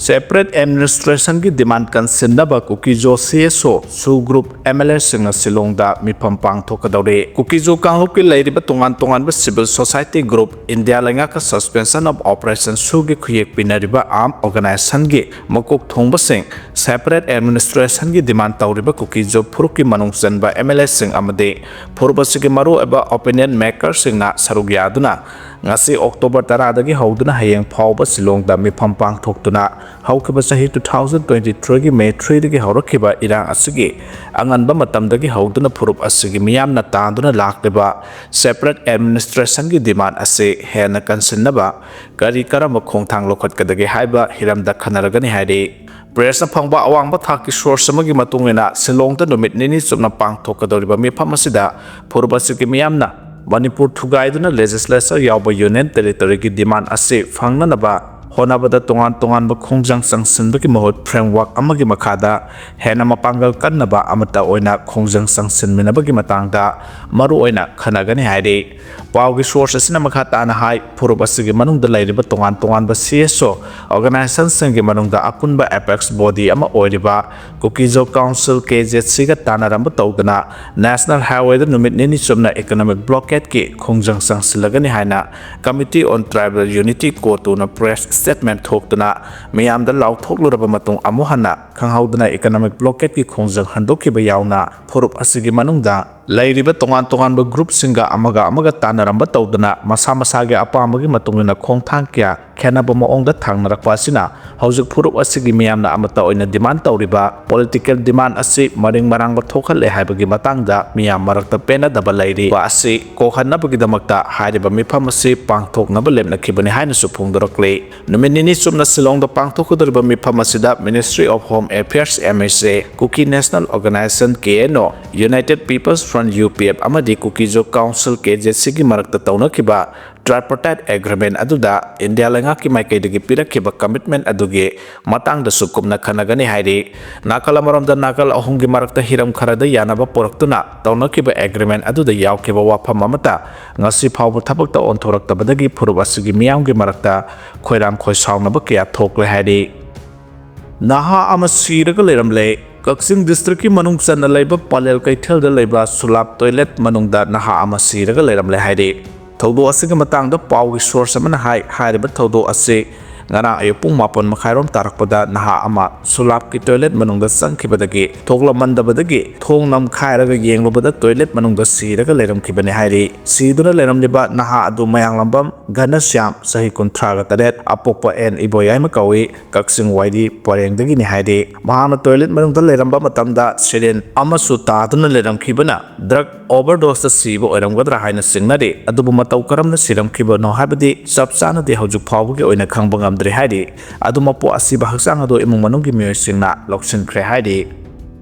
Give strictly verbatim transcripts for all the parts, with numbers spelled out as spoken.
Separate administrationꯒꯤ demand ꯀꯟꯁꯤꯟꯅꯕ ꯀꯨꯀꯤꯖꯣ CSO, SoO group MLAꯁꯤꯡꯅ ꯁꯤꯂꯣꯡꯗ ꯃꯤꯐꯝ ꯄꯥꯡꯊꯣꯛꯀꯗꯧꯔꯤ꯫ ꯀꯨꯀꯤꯖꯣ ꯀꯥꯡꯂꯨꯞꯀꯤ ꯂꯩꯔꯤꯕ ꯇꯣꯉꯥꯟ ꯇꯣꯉꯥꯟꯕ civil society group, ꯏꯟꯗꯤꯌꯥ ꯂꯩꯉꯥꯛꯀ suspension of operation SoOꯒꯤ ꯈꯨꯌꯦꯛ ꯄꯤꯅꯔꯤꯕ armed organizationꯒꯤ ꯃꯀꯣꯛ ꯊꯣꯡꯕꯁꯤꯡ separate administrationꯒꯤ demand ꯇꯧꯔꯤꯕ ꯀꯨꯀꯤꯖꯣ ꯐꯨꯔꯨꯞꯀꯤ ꯃꯅꯨꯡ ꯆꯟꯕ MLAꯁꯤꯡ ꯑꯃꯗꯤ ꯐꯨꯔꯨꯞ ꯑꯁꯤꯒꯤ ꯃꯔꯨꯑꯣꯏꯕ opinion makerꯁꯤꯡꯅ ꯁꯔꯨꯛ ꯌꯥꯗꯨꯅ ꯉꯁꯤ October ꯇꯔꯥꯗꯒꯤ ꯍꯧꯗꯨꯅ ꯍꯌꯦꯡ ꯐꯥꯎꯕ ꯁꯤꯂꯣꯡꯗ ꯃꯤꯐꯝ ꯄꯥꯡꯊꯣꯛꯇꯨꯅ ꯍꯧꯈꯤꯕ ꯆꯍꯤ two thousand twenty threeꯒꯤ May threeꯗꯒꯤ ꯍꯧꯔꯛꯈꯤꯕ ꯏꯔꯥꯡ ꯑꯁꯤꯒꯤ ꯑꯉꯟꯕ ꯃꯇꯝꯗꯒꯤ ꯍꯧꯗꯨꯅ ꯐꯨꯔꯨꯞ ꯑꯁꯤꯒꯤ ꯃꯤꯌꯥꯝꯅ ꯇꯥꯗꯨꯅ ꯂꯥꯛꯂꯤꯕ separate administrationꯒꯤ demand ꯑꯁꯤ ꯍꯦꯟꯅ ꯀꯟꯁꯤꯟꯅꯕ ꯀꯔꯤ ꯀꯔꯝꯕ ꯈꯣꯡꯊꯥꯡ ꯂꯧꯈꯠꯀꯗꯒꯦ ꯍꯥꯏꯕ ꯍꯤꯔꯝꯗ ꯈꯟꯅꯔꯒꯅꯤ ꯍꯥꯏꯔꯤ꯫ Pressꯅ ꯐꯪꯕ ꯑꯋꯥꯡꯕ ꯊꯥꯛꯀꯤ source ꯑꯃꯒꯤ ꯃꯇꯨꯡ ꯏꯟꯅ ꯁꯤꯂꯣꯡꯗ ꯅꯨꯃꯤꯠ ꯅꯤꯅꯤ ꯆꯨꯞꯅ ꯄꯥꯡꯊꯣꯛꯀꯗꯧꯔꯤꯕ ꯃꯤꯐꯝ ꯑꯁꯤꯗ ꯐꯨꯔꯨꯞ ꯑꯁꯤꯒꯤ ꯃꯤꯌꯥꯝꯅ ꯃꯅꯤꯄꯨꯔ ꯊꯨꯒꯥꯏꯗꯨꯅ legislature ꯌꯥꯎꯕ union territoryꯒꯤ demand ꯑꯁꯤ ꯐꯪꯅꯅꯕ ꯍꯣꯠꯅꯕꯗ ꯇꯣꯉꯥꯟ ꯇꯣꯉꯥꯟꯕ ꯈꯣꯡꯖꯪ ꯆꯪꯁꯤꯟꯕꯒꯤ ꯃꯍꯨꯠ framework ꯑꯃꯒꯤ ꯃꯈꯥꯗ ꯍꯦꯟꯅ ꯃꯄꯥꯡꯒꯜ ꯀꯟꯅꯕ ꯑꯃꯠꯇ ꯑꯣꯏꯅ ꯈꯣꯡꯖꯪ ꯆꯪꯁꯤꯟꯃꯤꯟꯅꯕꯒꯤ ꯃꯇꯥꯡꯗ ꯃꯔꯨꯑꯣꯏꯅ ꯈꯟꯅꯒꯅꯤ ꯍꯥꯏꯔꯤ꯫ ꯄꯥꯎꯒꯤ source ꯑꯁꯤꯅ ꯃꯈꯥ ꯇꯥꯅ ꯍꯥꯏ, ꯐꯨꯔꯨꯞ ꯑꯁꯤꯒꯤ ꯃꯅꯨꯡꯗ ꯂꯩꯔꯤꯕ ꯇꯣꯉꯥꯟ ꯇꯣꯉꯥꯟꯕ CSO organizationꯁꯤꯡꯒꯤ ꯃꯅꯨꯡꯗ ꯑꯄꯨꯟꯕ apex body ꯑꯃ ꯑꯣꯏꯔꯤꯕ ꯀꯨꯀꯤꯖꯣ Council, KZCꯒ ꯇꯥꯟꯅꯔꯝꯕ ꯇꯧꯗꯅ National Highwayꯗ ꯅꯨꯃꯤꯠ ꯅꯤꯅꯤ ꯆꯨꯞꯅ economic blockadeꯀꯤ ꯈꯣꯡꯖꯪ ꯆꯪꯁꯤꯜꯂꯒꯅꯤ ꯍꯥꯏꯅ Committee on Tribal Unity, CoTUꯅ press statement ꯊꯣꯛꯇꯨꯅ ꯃꯤꯌꯥꯝꯗ ꯂꯥꯎꯊꯣꯛꯂꯨꯔꯕ ꯃꯇꯨꯡ, ꯑꯃꯨꯛ ꯍꯟꯅ ꯈꯪꯍꯧꯗꯅ economic blockadeꯀꯤ ꯈꯣꯡꯖꯪ ꯍꯟꯗꯣꯛꯈꯤꯕ ꯌꯥꯎꯅ ꯐꯨꯔꯨꯞ ꯑꯁꯤꯒꯤ ꯃꯅꯨꯡꯗ ꯂꯩꯔꯤꯕ ꯇꯣꯉꯥꯟ ꯇꯣꯉꯥꯟꯕ groupꯁꯤꯡꯒ ꯑꯃꯒ ꯑꯃꯒ ꯇꯥꯟꯅꯔꯝꯕ ꯇꯧꯗꯅ ꯃꯁꯥ ꯃꯁꯥꯒꯤ ꯑꯄꯥꯝꯕꯒꯤ ꯃꯇꯨꯡ ꯏꯟꯅ ꯈꯣꯡꯊꯥꯡ ꯀꯌꯥ ꯈꯦꯠꯅꯕ ꯃꯑꯣꯡꯗ ꯊꯥꯡꯅꯔꯛꯄ ꯑꯁꯤꯅ ꯍꯧꯖꯤꯛ ꯐꯨꯔꯨꯞ ꯑꯁꯤꯒꯤ ꯃꯤꯌꯥꯝꯅ ꯑꯃꯠꯇ ꯑꯣꯏꯅ demand ꯇꯧꯔꯤꯕ political demand ꯑꯁꯤ ꯃꯔꯤꯡ ꯃꯔꯥꯡꯕ ꯊꯣꯛꯍꯜꯂꯦ ꯍꯥꯏꯕꯒꯤ ꯃꯇꯥꯡꯗ ꯃꯤꯌꯥꯝ ꯃꯔꯛꯇ ꯄꯦꯟꯅꯗꯕ ꯂꯩꯔꯤꯕ ꯑꯁꯤ ꯀꯣꯛꯍꯟꯅꯕꯒꯤꯗꯃꯛꯇ ꯍꯥꯏꯔꯤꯕ ꯃꯤꯐꯝ ꯑꯁꯤ ꯄꯥꯡꯊꯣꯛꯅꯕ ꯂꯦꯞꯅꯈꯤꯕꯅꯤ ꯍꯥꯏꯅꯁꯨ ꯐꯣꯡꯗꯣꯔꯛꯂꯤ꯫ ꯅꯨꯃꯤꯠ ꯅꯤꯅꯤ ꯆꯨꯞꯅ ꯁꯤꯂꯣꯡꯗ ꯄꯥꯡꯊꯣꯛꯀꯗꯧꯔꯤꯕ ꯃꯤꯐꯝ ꯑꯁꯤꯗ Ministry of Home Affairs, MHA, Kuki National Organisation, KNO, United People's Front, UPF, ꯑꯃꯗꯤ ꯀꯨꯀꯤꯖꯣ Council, KZCꯒꯤ ꯃꯔꯛꯇ ꯇꯧꯅꯈꯤꯕ tripartite agreement ꯑꯗꯨꯗ ꯏꯟꯗꯤꯌꯥ ꯂꯩꯉꯥꯛꯀꯤ ꯃꯥꯏꯀꯩꯗꯒꯤ ꯄꯤꯔꯛꯈꯤꯕ commitment ꯑꯗꯨꯒꯤ ꯃꯇꯥꯡꯗꯁꯨ ꯀꯨꯞꯅ ꯈꯟꯅꯒꯅꯤ ꯍꯥꯏꯔꯤ꯫ ꯅꯥꯀꯜ ꯑꯃꯔꯣꯝꯗ ꯅꯥꯀꯜ ꯑꯍꯨꯝꯒꯤ ꯃꯔꯛꯇ ꯍꯤꯔꯝ ꯈꯔꯗ ꯌꯥꯅꯕ ꯄꯨꯔꯛꯇꯨꯅ ꯇꯧꯅꯈꯤꯕ agreement ꯑꯗꯨꯗ ꯌꯥꯎꯈꯤꯕ ꯋꯥꯐꯝ ꯑꯃꯠꯇ ꯉꯁꯤ ꯐꯥꯎꯕ ꯊꯕꯛꯇ ꯑꯣꯟꯊꯣꯔꯛꯇꯕꯗꯒꯤ ꯐꯨꯔꯨꯞ ꯑꯁꯤꯒꯤ ꯃꯤꯌꯥꯝꯒꯤ ꯃꯔꯛꯇ ꯈꯣꯏꯔꯥꯡ ꯈꯣꯏꯁꯥꯎꯅꯕ ꯀꯌꯥ ꯊꯣꯛꯂꯦ ꯍꯥꯏꯔꯤ꯫ ꯅꯍꯥ ꯑꯃ ꯁꯤꯔꯒ ꯂꯩꯔꯝꯂꯦ꯫ ꯀꯛꯆꯤꯡ district ꯀꯤ ꯃꯅꯨꯡ ꯆꯟꯅ ꯂꯩꯕ ꯄꯂꯦꯜ ꯀꯩꯊꯦꯜꯗ ꯂꯩꯕ ꯁꯨꯂꯥꯞ toilet ꯃꯅꯨꯡꯗ ꯅꯍꯥ ꯑꯃ ꯁꯤꯔꯒ ꯂꯩꯔꯝꯂꯦ ꯍꯥꯏꯔꯤ꯫ ꯊꯧꯗꯣꯛ ꯑꯁꯤꯒꯤ ꯃꯇꯥꯡꯗ ꯄꯥꯎꯒꯤ source ꯑꯃꯅ ꯍꯥꯏ, ꯍꯥꯏꯔꯤꯕ ꯊꯧꯗꯣꯛ ꯑꯁꯤ ꯉꯔꯥꯡ ꯑꯌꯨꯛ ꯄꯨꯡ ꯃꯥꯄꯟ ꯃꯈꯥꯏꯔꯣꯝ ꯇꯥꯔꯛꯄꯗ ꯅꯍꯥ ꯑꯃ ꯁꯨꯂꯥꯞꯀꯤ toilet ꯃꯅꯨꯡꯗ ꯆꯪꯈꯤꯕꯗꯒꯤ ꯊꯣꯛꯂꯝꯃꯟꯗꯕꯗꯒꯤ ꯊꯣꯡ ꯅꯝꯈꯥꯏꯔꯒ ꯌꯦꯡꯂꯨꯕꯗ toilet ꯃꯅꯨꯡꯗ ꯁꯤꯔꯒ ꯂꯩꯔꯝꯈꯤꯕꯅꯤ ꯍꯥꯏꯔꯤ꯫ ꯁꯤꯗꯨꯅ ꯂꯩꯔꯝꯂꯤꯕ ꯅꯍꯥ ꯑꯗꯨ ꯃꯌꯥꯡꯂꯝꯕꯝ ꯘꯅꯁ꯭ꯌꯥꯝ, ꯆꯍꯤ ꯀꯨꯟꯊ꯭ꯔꯥꯒ ꯇꯔꯦꯠ, ꯑꯄꯣꯛꯄ ꯑꯦꯟ ꯏꯕꯣꯌꯥꯏꯃ ꯀꯧꯏ꯫ ꯀꯛꯆꯤꯡ ꯋꯥꯏꯔꯤ ꯄꯔꯦꯡꯗꯒꯤꯅꯤ ꯍꯥꯏꯔꯤ꯫ ꯃꯍꯥꯛꯅ toilet ꯃꯅꯨꯡꯗ ꯂꯩꯔꯝꯕ ꯃꯇꯝꯗ syringe ꯑꯃꯁꯨ ꯇꯥꯗꯨꯅ ꯂꯩꯔꯝꯈꯤꯕꯅ drug overdose ꯇ ꯁꯤꯕ ꯑꯣꯏꯔꯝꯒꯗ꯭ꯔꯥ ꯍꯥꯏꯅ ꯆꯤꯡꯅꯔꯤ꯫ ꯑꯗꯨꯕꯨ ꯃꯇꯧ ꯀꯔꯝꯅ ꯁꯤꯔꯝꯈꯤꯕꯅꯣ ꯍꯥꯏꯕꯗꯤ ꯆꯞ ꯆꯥꯅꯗꯤ ꯍꯧꯖꯤꯛ ꯐꯥꯎꯕꯒꯤ ꯑꯣꯏꯅ ꯈꯪꯕ ꯉꯝꯗ꯭ꯔꯤ ꯍꯥꯏꯔꯤ꯫ ꯑꯗꯨꯃꯛꯄꯨ ꯑꯁꯤꯕ ꯍꯛꯆꯥꯡ ꯑꯗꯨ ꯏꯃꯨꯡ ꯃꯅꯨꯡꯒꯤ ꯃꯤꯑꯣꯏꯁꯤꯡꯅ ꯂꯧꯁꯤꯟꯈ꯭ꯔꯦ ꯍꯥꯏꯔꯤ꯫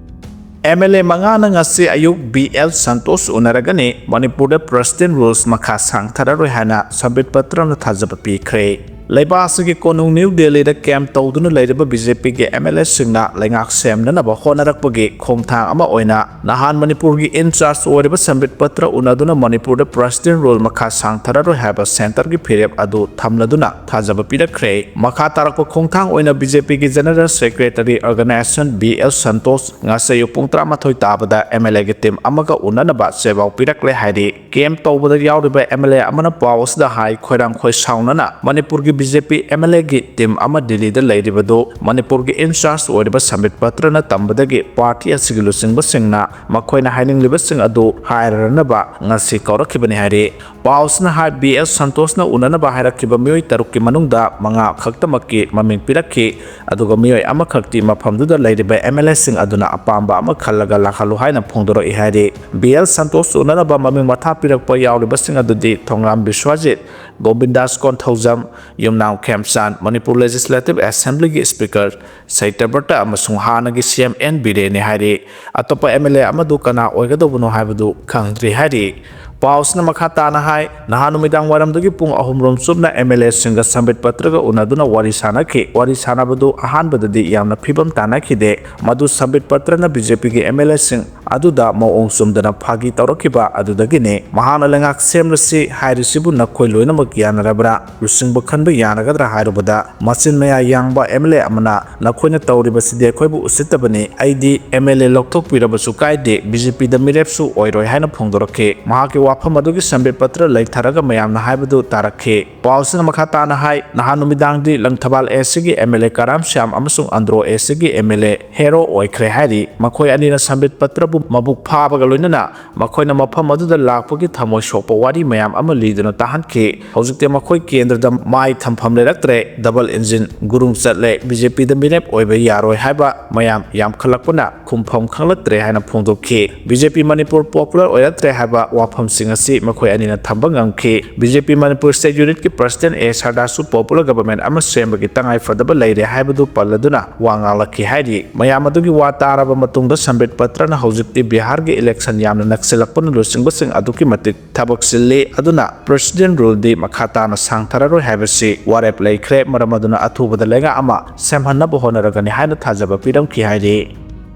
M L A ꯃꯉꯥꯅ ꯉꯁꯤ ꯑꯌꯨꯛ ꯕꯤ ꯑꯦꯜ ꯁꯟꯇꯣꯁ ꯎꯅꯔꯒꯅꯤ꯫ ꯃꯅꯤꯄꯨꯔꯗ Pristine Rules ꯃꯈꯥ ꯁꯥꯡꯊꯔꯔꯣꯏ ꯍꯥꯏꯅ ꯁꯝꯕꯤꯠ ꯄꯇ꯭ꯔꯅ ꯊꯥꯖꯕ ꯄꯤꯈ꯭ꯔꯦ꯫ ꯂꯩꯕꯥꯛ ꯑꯁꯤꯒꯤ ꯀꯣꯅꯨꯡ ꯅ꯭ꯌꯨ ꯗꯦꯜꯂꯤꯗ camp ꯇꯧꯗꯨꯅ ꯂꯩꯔꯤꯕ B J P ꯒꯤ M L A ꯁꯤꯡꯅ ꯂꯩꯉꯥꯛ ꯁꯦꯝꯅꯅꯕ ꯍꯣꯠꯅꯔꯛꯄꯒꯤ ꯈꯣꯡꯊꯥꯡ ꯑꯃ ꯑꯣꯏꯅ ꯅꯍꯥꯟ ꯃꯅꯤꯄꯨꯔꯒꯤ in charge ꯑꯣꯏꯔꯤꯕ ꯁꯝꯕꯤꯠ ꯄꯇ꯭ꯔ ꯎꯅꯗꯨꯅ ꯃꯅꯤꯄꯨꯔꯗ Pristine Rule ꯃꯈꯥ ꯁꯥꯡꯊꯔꯔꯣꯏ ꯍꯥꯏꯕ centre ꯒꯤ ꯐꯤꯔꯦꯞ ꯑꯗꯨ ꯊꯝꯂꯗꯨꯅ ꯊꯥꯖꯕ ꯄꯤꯔꯛꯈ꯭ꯔꯦ꯫ ꯃꯈꯥ ꯇꯥꯔꯛꯄ ꯈꯣꯡꯊꯥꯡ ꯑꯣꯏꯅ B J P ꯒꯤ General Secretary Organisation B L Santosh ꯉꯁꯤ ꯑꯌꯨꯛ ꯄꯨꯡ ꯇꯔꯥꯃꯥꯊꯣꯏ ꯇꯥꯕꯗ M L A ꯒꯤ team ꯑꯃꯒ ꯎꯅꯅꯕ ꯆꯦꯄꯥꯎ ꯄꯤꯔꯛꯂꯦ ꯍꯥꯏꯔꯤ꯫ Camp ꯇꯧꯕꯗ ꯌꯥꯎꯔꯤꯕ M L A ꯑꯃꯅ ꯄꯥꯎ ꯑꯁꯤꯗ ꯍꯥꯏ, ꯈꯣꯏꯔꯥꯡ ꯈꯣꯏꯁꯥꯎꯅꯅ ꯃꯅꯤꯄꯨꯔꯒꯤ B J P M L A ꯒꯤ team ꯑꯃ ꯗꯤꯜꯂꯤꯗ ꯂꯩꯔꯤꯕꯗꯨ ꯃꯅꯤꯄꯨꯔꯒꯤ in charge ꯑꯣꯏꯔꯤꯕ ꯁꯝꯕꯤꯠ ꯄꯇ꯭ꯔꯅ ꯇꯝꯕꯗꯒꯤ party ꯑꯁꯤꯒꯤ ꯂꯨꯆꯤꯡꯕꯁꯤꯡꯅ ꯃꯈꯣꯏꯅ ꯍꯥꯏꯅꯤꯡꯂꯤꯕꯁꯤꯡ ꯑꯗꯨ ꯍꯥꯏꯔꯔꯅꯕ ꯉꯁꯤ ꯀꯧꯔꯛꯈꯤꯕꯅꯤ ꯍꯥꯏꯔꯤ꯫ ꯄꯥꯎꯁꯤꯅ ꯍꯥꯏ, B L ꯁꯟꯇꯣꯁꯅ ꯎꯅꯅꯕ ꯍꯥꯏꯔꯛꯈꯤꯕ ꯃꯤꯑꯣꯏ ꯇꯔꯨꯛꯀꯤ ꯃꯅꯨꯡꯗ ꯃꯉꯥ ꯈꯛꯇꯃꯛꯀꯤ ꯃꯃꯤꯡ ꯄꯤꯔꯛꯈꯤ, ꯑꯗꯨꯒ ꯃꯤꯑꯣꯏ ꯑꯃꯈꯛꯇꯤ ꯃꯐꯝꯗꯨꯗ ꯂꯩꯔꯤꯕ M L A ꯁꯤꯡ ꯑꯗꯨꯅ ꯑꯄꯥꯝꯕ ꯑꯃ ꯈꯜꯂꯒ ꯂꯥꯛꯍꯜꯂꯨ ꯍꯥꯏꯅ ꯐꯣꯡꯗꯣꯔꯛꯏ ꯍꯥꯏꯔꯤ꯫ B L ꯁꯟꯇꯣꯁ ꯎꯅꯅꯕ ꯃꯃꯤꯡ ꯃꯊꯥ ꯄꯤꯔꯛꯄ ꯌꯥꯎꯔꯤꯕꯁꯤꯡ ꯑꯗꯨꯗꯤ ꯊꯣꯡꯒ꯭ꯔꯥꯝ ꯕꯤꯁ꯭ꯋꯥꯖꯤꯠ, ꯒꯣꯕꯤꯟꯗꯥꯁ ꯀꯣꯟꯊꯧꯖꯝ, ꯌꯨꯝꯅꯥꯝ ꯈꯦꯝꯆꯥꯟ, ꯃꯅꯤꯄꯨꯔ Legislative Assembly ꯒꯤ Speaker ꯁꯩꯇꯕ꯭ꯔꯇ ꯑꯃꯁꯨꯡ ꯍꯥꯟꯅꯒꯤ C M N ꯕꯤꯔꯦꯟꯅꯤ ꯍꯥꯏꯔꯤ꯫ ꯑꯇꯣꯞꯄ M L A ꯑꯃꯗꯨ ꯀꯅꯥ ꯑꯣꯏꯒꯗꯧꯕꯅꯣ ꯍꯥꯏꯕꯗꯨ ꯈꯪꯗ꯭ꯔꯤ ꯍꯥꯏꯔꯤ꯫ ꯄꯥꯎꯁꯤꯅ ꯃꯈꯥ ꯇꯥꯅ ꯍꯥꯏ, ꯅꯍꯥꯟ ꯅꯨꯃꯤꯗꯥꯡ ꯋꯥꯏꯔꯝꯗꯒꯤ ꯄꯨꯡ ꯑꯍꯨꯝ ꯔꯣꯝ ꯆꯨꯞꯅ ꯑꯦꯝ ꯑꯦꯜ ꯑꯦꯁꯤꯡꯒ ꯁꯝꯕꯤꯠ ꯄꯇ꯭ꯔꯒ ꯎꯅꯗꯨꯅ ꯋꯥꯔꯤ ꯁꯥꯅꯈꯤ꯫ ꯋꯥꯔꯤ ꯁꯥꯅꯕꯗꯨ ꯑꯍꯥꯟꯕꯗꯗꯤ ꯌꯥꯝꯅ ꯐꯤꯕꯝ ꯇꯥꯅꯈꯤꯗꯦ꯫ ꯃꯗꯨ ꯁꯝꯕꯤꯠ ꯄꯇ꯭ꯔꯅ ꯕꯤ ꯖꯦ ꯄꯤꯒꯤ ꯑꯦꯝ ꯑꯦꯜ ꯑꯦꯁꯤꯡ ꯑꯗꯨꯗ ꯃꯑꯣꯡ ꯆꯨꯝꯗꯅ ꯐꯥꯒꯤ ꯇꯧꯔꯛꯈꯤꯕ ꯑꯗꯨꯗꯒꯤꯅꯤ꯫ ꯃꯍꯥꯛꯅ ꯂꯩꯉꯥꯛ ꯁꯦꯝꯂꯁꯤ ꯍꯥꯏꯔꯤꯁꯤꯕꯨ ꯅꯈꯣꯏ ꯂꯣꯏꯅꯃꯛ ꯌꯥꯅꯔꯕ꯭ꯔꯥ? ꯂꯨꯆꯤꯡꯕ ꯈꯟꯕ ꯌꯥꯅꯒꯗ꯭ꯔꯥ ꯍꯥꯏꯔꯨꯕꯗ, ꯃꯆꯤꯟ ꯃꯌꯥ ꯌꯥꯡꯕ ꯑꯦꯝ ꯑꯦꯜ ꯑꯦ ꯑꯃꯅ, "ꯅꯈꯣꯏꯅ ꯇꯧꯔꯤꯕꯁꯤꯗꯤ ꯑꯩꯈꯣꯏꯕꯨ ꯎꯁꯤꯠꯇꯕꯅꯤ꯫ ꯑꯩꯗꯤ ꯑꯦꯝ ꯑꯦꯜ ꯑꯦ ꯂꯧꯊꯣꯛꯄꯤꯔꯕꯁꯨ ꯀꯥꯏꯗꯦ, ꯕꯤ ꯖꯦ ꯄꯤꯗ ꯃꯤꯔꯦꯞꯁꯨ ꯑꯣꯏꯔꯣꯏ" ꯍꯥꯏꯅ ꯐꯣꯡꯗꯣꯔꯛꯈꯤ꯫ ꯃꯍꯥꯛꯀꯤ ꯋꯥꯐꯝ ꯑꯗꯨꯒꯤ ꯁꯝꯕꯤꯠ ꯄꯇ꯭ꯔ ꯂꯩꯊꯔꯒ ꯃꯌꯥꯝꯅ ꯍꯥꯏꯕꯗꯨ ꯇꯥꯔꯛꯈꯤ꯫ ꯄꯥꯎꯁꯤꯅ ꯃꯈꯥ ꯇꯥꯅ ꯍꯥꯏ, ꯅꯍꯥꯟ ꯅꯨꯃꯤꯗꯥꯡꯗꯤ ꯂꯪꯊꯕꯥꯜ ꯑꯦꯁ ꯁꯤꯒꯤ ꯑꯦꯝ ꯑꯦꯜ ꯑꯦ ꯀꯔꯥꯝ ꯁ꯭ꯌꯥꯝ ꯑꯃꯁꯨꯡ ꯑꯟꯗ꯭ꯔꯣ ꯑꯦꯁ ꯁꯤꯒꯤ ꯑꯦꯝ ꯑꯦꯜ ꯑꯦ ꯍꯦꯔꯣ ꯑꯣꯏꯈ꯭ꯔꯦ ꯍꯥꯏꯔꯤ꯫ ꯃꯈꯣꯏ ꯑꯅꯤꯅ ꯁꯝꯕꯤꯠ ꯄꯇ꯭ꯔꯕꯨ ꯃꯕꯨꯛ ꯐꯥꯕꯒ ꯂꯣꯏꯅꯅ ꯃꯈꯣꯏꯅ ꯃꯐꯝ ꯑꯗꯨꯗ ꯂꯥꯛꯄꯒꯤ ꯊꯃꯣꯏ ꯁꯣꯛꯄ ꯋꯥꯔꯤ ꯃꯌꯥꯝ ꯑꯃ ꯂꯤꯗꯨꯅ ꯇꯥꯍꯟꯈꯤ꯫ ꯍꯧꯖꯤꯛꯇꯤ ꯃꯈꯣꯏ ꯀꯦꯟꯗ꯭ꯔꯗ ꯃꯥꯏ ꯊꯝꯐꯝ ꯂꯩꯔꯛꯇ꯭ꯔꯦ, ꯗꯕꯜ ꯏꯟꯖꯤꯟ ꯒꯨꯔꯨꯡ ꯆꯠꯂꯦ, ꯕꯤ ꯖꯦ ꯄꯤꯗ ꯃꯤꯔꯦꯞ ꯑꯣꯏꯕ ꯌꯥꯔꯣꯏ ꯍꯥꯏꯕ ꯃꯌꯥꯝ ꯌꯥꯝꯈꯠꯂꯛꯄꯅ ꯈꯨꯝꯐꯝ ꯈꯪꯂꯛꯇ꯭ꯔꯦ ꯍꯥꯏꯅ ꯐꯣꯡꯗꯣꯛꯈꯤ꯫ ꯕꯤ ꯖꯦ ꯄꯤ ꯃꯅꯤꯄꯨꯔ ꯄꯣꯄꯨꯂꯔ ꯑꯣꯏꯔꯛꯇ꯭ꯔꯦ ꯍꯥꯏꯕ ꯋꯥꯐꯝꯁꯤꯡ ꯑꯁꯤ ꯃꯈꯣꯏ ꯑꯅꯤꯅ ꯊꯝꯕ ꯉꯝꯈꯤ꯫ ꯕꯤ ꯖꯦ ꯄꯤ ꯃꯅꯤꯄꯨꯔ ꯁ꯭ꯇꯦꯠ ꯌꯨꯅꯤꯠꯀꯤ ꯄ꯭ꯔꯁꯤꯗꯦꯟ ꯑꯦ ꯁꯔꯗꯥꯁꯨ ꯄꯣꯄꯨꯂꯔ ꯒꯕꯔꯃꯦꯟ ꯑꯃ ꯁꯦꯝꯕꯒꯤ ꯇꯉꯥꯏ ꯐꯗꯕ ꯂꯩꯔꯦ ꯍꯥꯏꯕꯗꯨ ꯄꯜꯂꯗꯨꯅ ꯋꯥ ꯉꯥꯡꯂꯛꯈꯤ ꯍꯥꯏꯔꯤ꯫ ꯃꯌꯥꯝ ꯑꯗꯨꯒꯤ ꯋꯥ ꯇꯥꯔꯕ ꯃꯇꯨꯡꯗ ꯁꯝꯕꯤꯠ ꯄꯇ꯭ꯔꯅ ꯍꯧꯖꯤꯛꯇꯤ ꯕꯤꯍꯥꯔꯒꯤ ꯏꯂꯦꯛꯁꯟ ꯌꯥꯝꯅ ꯅꯛꯁꯤꯜꯂꯛꯄꯅ ꯂꯨꯆꯤꯡꯕꯁꯤꯡ ꯑꯗꯨꯛꯀꯤ ꯃꯇꯤꯛ ꯊꯕꯛ ꯆꯤꯜꯂꯤ, ꯑꯗꯨꯅ ꯄ꯭ꯔꯁꯤꯗꯦꯟ ꯔꯨꯜꯗꯤ ꯃꯈꯥ ꯇꯥꯅ ꯁꯥꯡꯊꯔꯔꯣꯏ ꯍꯥꯏꯕꯁꯤ ꯋꯥꯔꯦꯞ ꯂꯩꯈ꯭ꯔꯦ, ꯃꯔꯝ ꯑꯗꯨꯅ ꯑꯊꯨꯕꯗ ꯂꯩꯉꯥꯛ ꯑꯃ ꯁꯦꯝꯍꯟꯅꯕ ꯍꯣꯠꯅꯔꯒꯅꯤ ꯍꯥꯏꯅ ꯊꯥꯖꯕ ꯄꯤꯔꯝꯈꯤ ꯍꯥꯏꯔꯤ꯫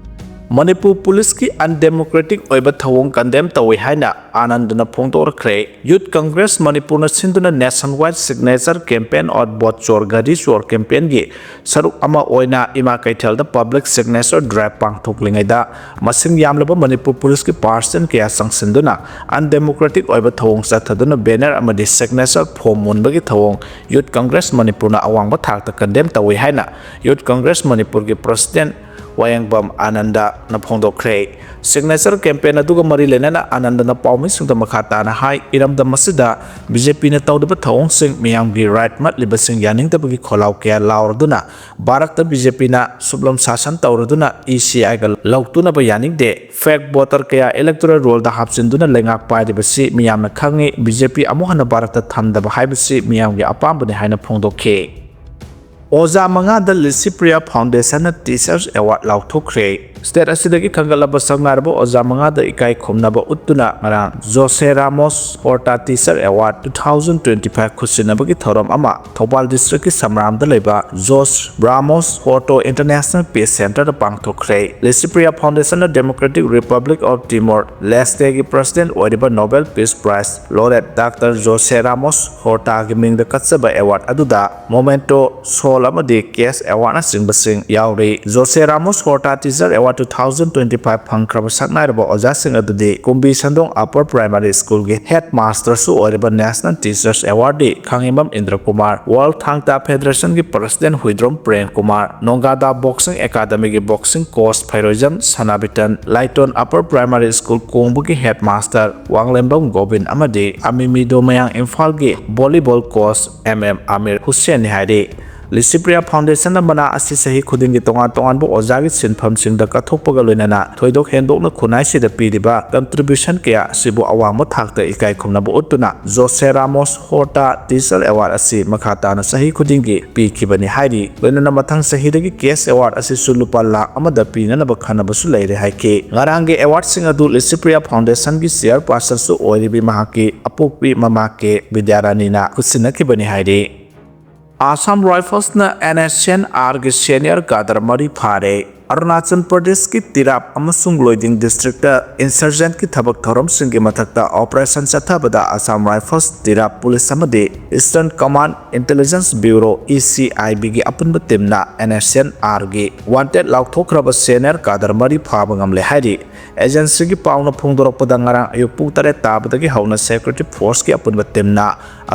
ꯃꯅꯤꯄꯨꯔ ꯄꯨꯂꯤꯁꯀꯤ ꯑꯟꯗꯦꯃꯣꯀ꯭ꯔꯦꯇꯤꯛ ꯑꯣꯏꯕ ꯊꯧꯑꯣꯡ ꯀꯟꯗꯦꯝ ꯇꯧꯏ ꯍꯥꯏꯅ ꯑꯥꯅꯟꯗꯅ ꯐꯣꯡꯗꯣꯔꯛꯈ꯭ꯔꯦ꯫ ꯌꯨꯠ ꯀꯪꯒ꯭ꯔꯦꯁ ꯃꯅꯤꯄꯨꯔꯅ ꯁꯤꯟꯗꯨꯅ Nationwide Signature Campaign on Vote Chor Ghadi Chor Campaign ꯒꯤ ꯁꯔꯨꯛ ꯑꯃ ꯑꯣꯏꯅ ꯏꯃꯥ ꯀꯩꯊꯦꯜꯗ ꯄꯕ꯭ꯂꯤꯛ ꯁꯤꯒꯅꯦꯆꯔ ꯗ꯭ꯔꯥꯏꯚ ꯄꯥꯡꯊꯣꯛꯂꯤꯉꯩꯗ, ꯃꯁꯤꯡ ꯌꯥꯝꯂꯕ ꯃꯅꯤꯄꯨꯔ ꯄꯨꯂꯤꯁꯀꯤ ꯄꯥꯔꯁꯟ ꯀꯌꯥ ꯆꯪꯁꯤꯟꯗꯨꯅ ꯑꯟꯗꯦꯃꯣꯀ꯭ꯔꯦꯇꯤꯛ ꯑꯣꯏꯕ ꯊꯧꯑꯣꯡ ꯆꯠꯊꯗꯨꯅ ꯕꯦꯅꯔ ꯑꯃꯗꯤ ꯁꯤꯒꯅꯦꯆꯔ ꯐꯣꯝ ꯃꯨꯟꯕꯒꯤ ꯊꯧꯑꯣꯡ ꯌꯨꯠ ꯀꯪꯒ꯭ꯔꯦꯁ ꯃꯅꯤꯄꯨꯔꯅ ꯑꯋꯥꯡꯕ ꯊꯥꯛꯇ ꯀꯟꯗꯦꯝ ꯇꯧꯏ ꯍꯥꯏꯅ ꯌꯨꯠ ꯀꯪꯒ꯭ꯔꯦꯁ ꯃꯅꯤꯄꯨꯔꯒꯤ ꯄ꯭ꯔꯁꯤꯗꯦꯟ ꯋꯥꯌꯦꯡꯕꯝ ꯑꯥꯅꯟꯗꯅ ꯐꯣꯡꯗꯣꯛꯈ꯭ꯔꯦ꯫ ꯁꯤꯒꯅꯦꯆꯔ ꯀꯦꯝꯄꯦꯟ ꯑꯗꯨꯒ ꯃꯔꯤ ꯂꯩꯅꯅ ꯑꯥꯅꯟꯗꯅ ꯄꯥꯎꯃꯤꯁꯤꯡꯗ ꯃꯈꯥ ꯇꯥꯅ ꯍꯥꯏ, ꯏꯔꯝꯗꯝ ꯑꯁꯤꯗ ꯕꯤ ꯖꯦ ꯄꯤꯅ ꯇꯧꯔꯤꯕ ꯊꯧꯑꯣꯡꯁꯤꯡ ꯃꯤꯌꯥꯝꯒꯤ ꯔꯥꯏꯠ ꯃꯠꯂꯤꯕꯁꯤꯡ ꯌꯥꯅꯤꯡꯗꯕꯒꯤ ꯈꯣꯜꯂꯥꯎ ꯀꯌꯥ ꯂꯥꯎꯔꯗꯨꯅ ꯚꯥꯔꯠꯇ ꯕꯤ ꯖꯦ ꯄꯤꯅ ꯁꯨꯞꯂꯝ ꯁꯥꯁꯟ ꯇꯧꯔꯗꯨꯅ ꯏ ꯁꯤ ꯑꯥꯏꯒ ꯂꯧꯇꯨꯅꯕ ꯌꯥꯅꯤꯡꯗꯦ꯫ ꯐꯦꯛ ꯚꯣꯇꯔ ꯀꯌꯥ ꯏꯂꯦꯛꯇꯣꯔꯦꯜ ꯔꯣꯜꯗ ꯍꯥꯞꯆꯤꯟꯗꯨꯅ ꯂꯩꯉꯥꯛ ꯄꯥꯏꯔꯤꯕꯁꯤ ꯃꯤꯌꯥꯝꯅ ꯈꯪꯏ꯫ ꯕꯤ ꯖꯦ ꯄꯤ ꯑꯃꯨꯛ ꯍꯟꯅ ꯚꯥꯔꯠꯇ ꯊꯝꯗꯕ ꯍꯥꯏꯕꯁꯤ ꯃꯤꯌꯥꯝꯒꯤ ꯑꯄꯥꯝꯕꯅꯤ ꯍꯥꯏꯅ ꯐꯣꯡꯗꯣꯛꯈꯤ꯫ ꯑꯣꯖꯥ ꯃꯉꯥꯗ ꯂꯤꯁꯤꯄ꯭ꯔꯤꯌꯥ ꯐꯥꯎꯟꯗꯦꯁꯟꯅ ꯇꯤꯆꯔꯁ ꯑꯦꯋꯥꯔꯗ ꯂꯥꯎꯊꯣꯛꯈ꯭ꯔꯦ꯫ ꯁ꯭ꯇꯦꯠ ꯑꯁꯤꯗꯒꯤ ꯈꯟꯒꯠꯂꯕ ꯁꯛꯅꯥꯏꯔꯕ ꯑꯣꯖꯥ ꯃꯉꯥꯗ ꯏꯀꯥꯏ ꯈꯨꯝꯅꯕ ꯎꯠꯇꯨꯅ ꯉꯔꯥꯡ Jose Ramos Horta teacher award two thousand twenty five ꯈꯨꯠꯁꯤꯟꯅꯕꯒꯤ ꯊꯧꯔꯝ ꯑꯃ ꯊꯧꯕꯥꯜ ꯗꯤꯁꯇ꯭ꯔꯤꯛꯀꯤ ꯁꯝꯔꯥꯝꯗ ꯂꯩꯕ Jose Ramos Horta international peace ꯁꯦꯟꯇꯔꯗ ꯄꯥꯡꯊꯣꯛꯈ꯭ꯔꯦ꯫ ꯂꯤꯁꯤꯄ꯭ꯔꯤꯌꯥ ꯐꯥꯎꯟꯗꯦꯁꯟꯅ ꯗꯦꯃꯣꯀ꯭ꯔꯦꯇꯤꯛ ꯔꯤꯄꯕ꯭ꯂꯤꯛ ꯑꯣꯐ ꯇꯤꯃꯣꯔ ꯂꯦꯁꯇꯦꯒꯤ ꯄ꯭ꯔꯁꯤꯗꯦꯟꯠ ꯑꯣꯏꯔꯤꯕ Nobel peace prize laureate doctor Jose Ramos ꯍꯣꯔꯇꯥꯒꯤ ꯃꯤꯡꯗ ꯀꯠꯆꯕ ꯑꯦꯋꯥꯔꯗ ꯑꯗꯨꯗ ꯃꯣꯃꯦꯟꯇꯣ, ꯁꯣꯜ ꯑꯃꯗꯤ ꯀꯦꯁ ꯑꯦꯋꯥꯔꯗꯅꯆꯤꯡꯕꯁꯤꯡ ꯌꯥꯎꯔꯤ꯫ Jose Ramos Horta teacher award two thousand twenty five ꯐꯪꯈ꯭ꯔꯕ ꯁꯛꯅꯥꯏꯔꯕ ꯑꯣꯖꯥꯁꯤꯡ ꯑꯗꯨꯗꯤ ꯀꯨꯝꯕꯤ ꯁꯟꯗꯣꯡ ꯑꯄꯔ ꯄ꯭ꯔꯥꯏꯃꯥꯔꯤ ꯁ꯭ꯀꯨꯜꯒꯤ ꯍꯦꯗ ꯃꯥꯁꯇꯔꯁꯨ ꯑꯣꯏꯔꯤꯕ national teachers awardee Khangembam Indra Kumar, world Thang Ta ꯐꯦꯗꯔꯦꯁꯟꯒꯤ ꯄ꯭ꯔꯁꯤꯗꯦꯟꯠ ꯍꯨꯏꯗ꯭ꯔꯣꯝ ꯄ꯭ꯔꯦꯝ ꯀꯨꯃꯥꯔ, ꯅꯣꯡꯒꯥꯗꯥ ꯕꯣꯛꯁꯤꯡ ꯑꯦꯀꯥꯗꯃꯤꯒꯤ boxing coach Pheiroijam Sanabiton, Laiton upper primary school ꯀꯣꯡꯕꯒꯤ ꯍꯦꯗ ꯃꯥꯁꯇꯔ ꯋꯥꯡꯂꯦꯝꯕꯝ ꯒꯣꯕꯤꯟ ꯑꯃꯗꯤ ꯑꯃꯤꯃꯤꯗꯣ ꯃꯌꯥꯡ ꯏꯝꯐꯥꯜꯒꯤ volleyball coach M M Amir ꯍꯨꯁꯦꯟꯅꯤ ꯍꯥꯏꯔꯤ꯫ ꯂꯤꯁꯤꯄ꯭ꯔꯤꯌꯥ ꯐꯥꯎꯟꯗꯦꯁꯟꯅ ꯃꯅꯥ ꯑꯁꯤ ꯆꯍꯤ ꯈꯨꯗꯤꯡꯒꯤ ꯇꯣꯉꯥꯟ ꯇꯣꯉꯥꯟꯕ ꯑꯣꯖꯥꯒꯤ ꯁꯤꯟꯐꯝꯁꯤꯡꯗ ꯀꯠꯊꯣꯛꯄꯒ ꯂꯣꯏꯅꯅ ꯊꯣꯏꯗꯣꯛ ꯍꯦꯟꯗꯣꯛꯅ ꯈꯨꯟꯅꯥꯏꯁꯤꯗ ꯄꯤꯔꯤꯕ ꯀꯟꯇ꯭ꯔꯤꯕ꯭ꯌꯨꯁꯟ ꯀꯌꯥ ꯑꯁꯤꯕꯨ ꯑꯋꯥꯡꯕ ꯊꯥꯛꯇ ꯏꯀꯥꯏ ꯈꯨꯝꯅꯕ ꯎꯠꯇꯨꯅ ꯖꯣꯁꯦ ꯔꯥꯃꯣꯁ ꯍꯣꯔꯇꯥ ꯇꯤꯆꯔ ꯑꯦꯋꯥꯔꯗ ꯑꯁꯤ ꯃꯈꯥ ꯇꯥꯅ ꯆꯍꯤ ꯈꯨꯗꯤꯡꯒꯤ ꯄꯤꯈꯤꯕꯅꯤ ꯍꯥꯏꯔꯤ꯫ ꯂꯣꯏꯅꯅ ꯃꯊꯪ ꯆꯍꯤꯗꯒꯤ ꯀꯦꯁ ꯑꯦꯋꯥꯔꯗ ꯑꯁꯤꯁꯨ ꯂꯨꯄꯥ ꯂꯥꯈ ꯑꯃꯗ ꯄꯤꯅꯅꯕ ꯈꯟꯅꯕꯁꯨ ꯂꯩꯔꯦ ꯍꯥꯏꯈꯤ꯫ ꯉꯔꯥꯡꯒꯤ ꯑꯦꯋꯥꯔꯗꯁꯤꯡ ꯑꯗꯨ ꯂꯤꯁꯤꯄ꯭ꯔꯤꯌꯥ ꯐꯥꯎꯟꯗꯦꯁꯟꯒꯤ ꯆꯤꯌꯔꯄꯥꯔꯁꯟꯁꯨ ꯑꯣꯏꯔꯤꯕꯤ ꯃꯍꯥꯛꯀꯤ ꯑꯄꯣꯛꯄꯤ ꯃꯃꯥ ꯀꯦ ꯕꯤꯗ꯭ꯌꯥꯔꯥꯅꯤꯅ ꯈꯨꯠꯁꯤꯟꯅꯈꯤꯕꯅꯤ ꯍꯥꯏꯔꯤ꯫ ꯑꯁꯥꯝ ꯔꯥꯏꯐꯜꯁꯅ ꯑꯦꯟ ꯑꯦꯁ ꯑꯦꯟ ꯑꯥꯔꯒꯤ ꯁꯦꯅꯤꯌꯔ ꯀꯥꯗꯔ ꯃꯔꯤ ꯐꯥꯔꯦ꯫ ꯑꯔꯨꯅꯥꯆꯜ ꯄ꯭ꯔꯗꯦꯁꯀꯤ ꯇꯤꯔꯥꯞ ꯑꯃꯁꯨꯡ ꯂꯣꯏꯗꯤꯡ ꯗꯤꯁꯇ꯭ꯔꯤꯛꯇ ꯏꯟꯁꯔꯖꯦꯟꯠꯀꯤ ꯊꯕꯛ ꯊꯧꯔꯝꯁꯤꯡꯒꯤ ꯃꯊꯛꯇ ꯑꯣꯄꯔꯦꯁꯟ ꯆꯠꯊꯕꯗ ꯑꯁꯥꯝ ꯔꯥꯏꯐꯜꯁ, ꯇꯤꯔꯥꯞ ꯄꯨꯂꯤꯁ ꯑꯃꯗꯤ eastern command intelligence bureau, E C I ꯕꯤꯒꯤ ꯑꯄꯨꯟꯕ ꯇꯤꯝꯅ ꯑꯦꯟ ꯑꯦꯁ ꯑꯦꯟ ꯑꯥꯔꯒꯤ ꯋꯥꯟꯇꯦꯗ ꯂꯥꯎꯊꯣꯛꯈ꯭ꯔꯕ ꯁꯦꯅꯤꯌꯔ ꯀꯥꯗꯔ ꯃꯔꯤ ꯐꯥꯕ ꯉꯝꯂꯦ ꯍꯥꯏꯔꯤ꯫ ꯑꯦꯖꯦꯟꯁꯤꯒꯤ ꯄꯥꯎꯅ ꯐꯣꯡꯗꯣꯔꯛꯄꯗ, ꯉꯔꯥꯡ ꯑꯌꯨꯛ ꯄꯨꯡ ꯇꯔꯦꯠ ꯇꯥꯕꯗꯒꯤ ꯍꯧꯅ ꯁꯦꯀ꯭ꯌꯨꯔꯤꯇꯤ ꯐꯣꯔꯁꯀꯤ ꯑꯄꯨꯟꯕ ꯇꯤꯝꯅ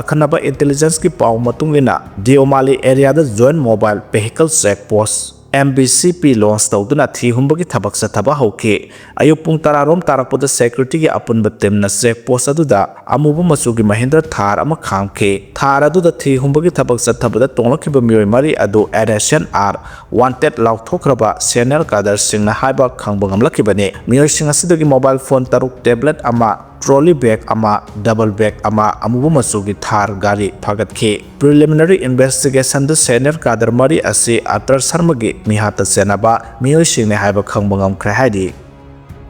ꯑꯈꯟꯅꯕ ꯏꯟꯇꯦꯂꯤꯖꯦꯟꯁꯀꯤ ꯄꯥꯎ ꯃꯇꯨꯡ ꯏꯟꯅ ꯗꯤꯑꯣꯃꯥꯂꯤ ꯑꯦꯔꯤꯌꯥꯗ ꯖꯣꯏꯟꯠ ꯃꯣꯕꯥꯏꯜ ꯚꯦꯍꯤꯀꯜ ꯆꯦꯛ ꯄꯣꯁ, ꯑꯦꯝ ꯚꯤ ꯁꯤ ꯄꯤ, ꯂꯣꯟꯆ ꯇꯧꯗꯨꯅ ꯊꯤ ꯍꯨꯝꯕꯒꯤ ꯊꯕꯛ ꯆꯠꯊꯕ ꯍꯧꯈꯤ꯫ ꯑꯌꯨꯛ ꯄꯨꯡ ꯇꯔꯥ ꯔꯣꯝ ꯇꯥꯔꯛꯄꯗ ꯁꯦꯀ꯭ꯌꯨꯔꯤꯇꯤꯒꯤ ꯑꯄꯨꯟꯕ ꯇꯤꯝꯅ ꯆꯦꯛ ꯄꯣꯁ ꯑꯗꯨꯗ ꯑꯃꯨꯕ ꯃꯆꯨꯒꯤ ꯃꯍꯤꯟꯗ꯭ꯔ ꯊꯥꯔ ꯑꯃ ꯈꯥꯝꯈꯤ꯫ ꯊꯥꯔ ꯑꯗꯨꯗ ꯊꯤ ꯍꯨꯝꯕꯒꯤ ꯊꯕꯛ ꯆꯠꯊꯕꯗ ꯇꯣꯡꯂꯛꯈꯤꯕ ꯃꯤꯑꯣꯏ ꯃꯔꯤ ꯑꯗꯨ N S N R wanted ꯂꯥꯎꯊꯣꯛꯈ꯭ꯔꯕ ꯁꯦꯅꯤꯌꯔ ꯀꯥꯗꯔꯁꯤꯡꯅ ꯍꯥꯏꯕ ꯈꯪꯕ ꯉꯝꯂꯛꯈꯤꯕꯅꯤ꯫ ꯃꯤꯑꯣꯏꯁꯤꯡ ꯑꯁꯤꯗꯒꯤ ꯃꯣꯕꯥꯏꯜ ꯐꯣꯟ ꯇꯔꯨꯛ, ꯇꯦꯕ꯭ꯂꯦꯠ ꯑꯃ, ꯇ꯭ꯔꯣꯂꯤ ꯕꯦꯒ ꯑꯃ, ꯗꯕꯜ ꯕꯦꯒ ꯑꯃ, ꯑꯃꯨꯕ ꯃꯆꯨꯒꯤ ꯊꯥꯔ ꯒꯥꯔꯤ ꯐꯥꯒꯠꯈꯤ꯫ ꯄ꯭ꯔꯤꯂꯤꯃꯤꯅꯔꯤ ꯏꯟꯚꯦꯁꯇꯤꯒꯦꯁꯟꯗ ꯁꯦꯅꯤꯌꯔ ꯀꯥꯗꯔ ꯃꯔꯤ ꯑꯁꯤ ꯑꯇꯔ ꯁꯔꯃꯒꯤ ꯃꯤꯍꯥꯠꯇ ꯆꯦꯟꯅꯕ ꯃꯤꯑꯣꯏꯁꯤꯡꯅꯤ ꯍꯥꯏꯕ ꯈꯪꯕ ꯉꯝꯈ꯭ꯔꯦ ꯍꯥꯏꯔꯤ꯫